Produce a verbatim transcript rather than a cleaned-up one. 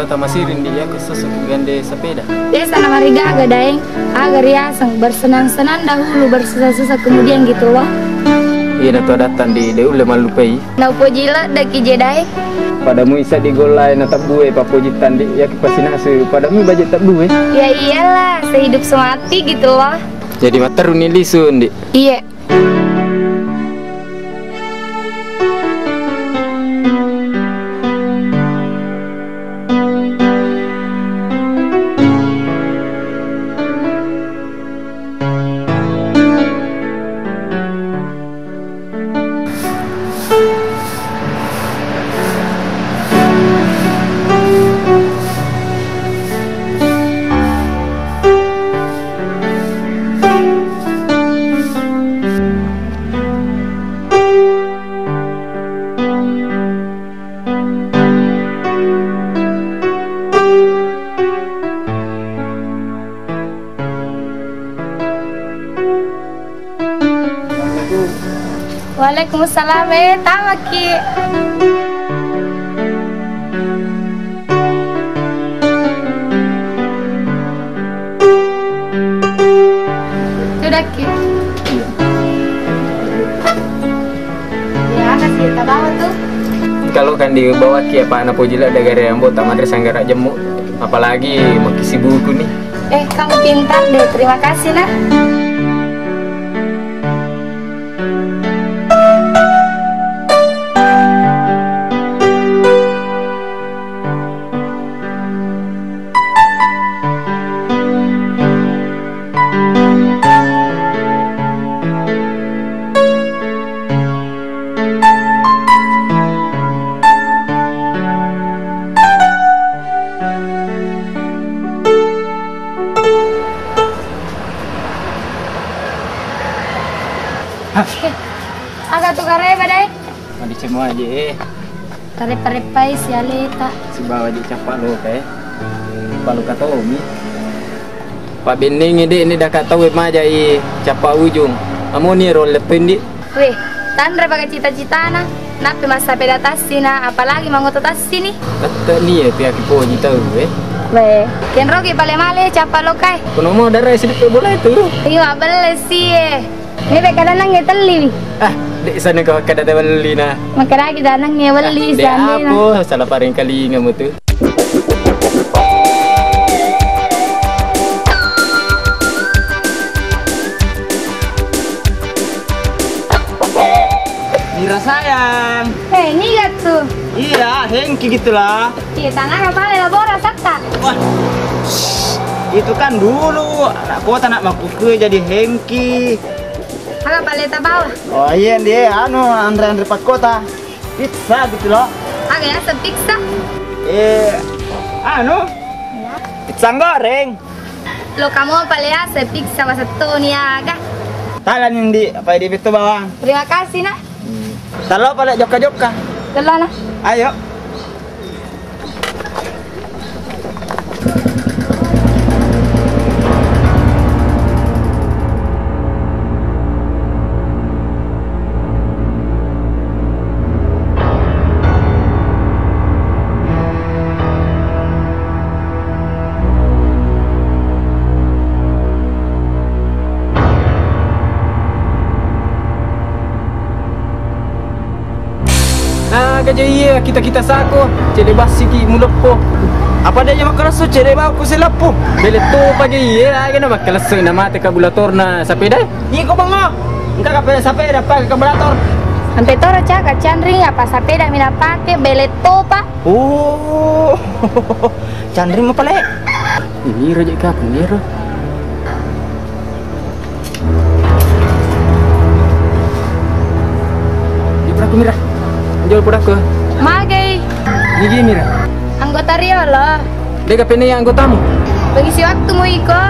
Tamasiring di iya kessosso ku gande sepeda. Desa namarigaga daeng, aga riaseng bersenang-senang dahulu, bersusah-susah kemudian gitu loh. Iya na tu adatta di de ulle mallupai. Naupoji ladde ki je daeng. Pada mui seddi golla e na tebbue, papoji tandi iya ki pasinasu, pada mui baje tebbue. Ya iyalah, sehidup semati gitu loh. Jadi matteru ni lisu ndi. Iye. Waalaikumsalam, eh, tamaki. Cudakki. Iya. Ya, kasih tabawa tuh. Kalau kan dibawaki apa anak pojila dagare ambo tamat sanggara jemmu, apalagi makisi buku nih. Eh, kamu pintar deh. Terima kasih, Nak. Hah? Eh, aga tu kareba dai? Madeceng mua je, eh. Tareppa-reppai sialeta. Sibawa je cappa loka, eh. Cappa loka tomi. Pabbennengngi de' ni daka tau e majai cappa ujung. Amoni ro leppe ndi. Weh, tanra baga cita-citana. Nappi massapeda tassi na, apalagi mangoto tassi ni. Tette ni e pihak poji tau e. Weh, kenrogi pale male cappa loka e. Kono mo dara e sidippe bola itu. Iyo, abelle si e. Ini be kada nangnge telli. Ah, de' sana kau kada tewelli na. Makkadaki tanengnge welli. Ah, de' seandainya. Apa? Salah paring kalinga mu tu. Mira sayang. Eh, niga tu? Iya, Hengki gitulah. Iya, tanah apa labora satta? Wah, itu kan dulu anak kota nak makuku jadi Hengki. Aga pale tabawa? Oh iya, dia anu anre-anre pakkota. Pizza gitu loh. Aga yaseng pizza? Eh, anu. Pizza goreng. Lo kamu pale yaseng pizza wasettoni aga. Tala nindi, apa di itu bawang? Terima kasih, Nak. Talo pale jokka-jokka. Telo, Nak. Ayo. Aga je iye kita-kita sako, cede bassiki muleppo. Apa de' je makkalessu cede bau ku sileppu? Bele topa je iye, aga na makkalessu na mate kabulatorna sapeda. Iko bango, engka kapeda sapeda pake kabulator. Ampe toro caka canring apa sapeda mina pake bele topa. Oh, canring mo pale. Ini raja kapung ero. Di peraku Mira. Anjol peraku. Magai. Nigi Mira. Anggota riolo. Dega pene ya anggotamu. Pengisi waktu mu iko.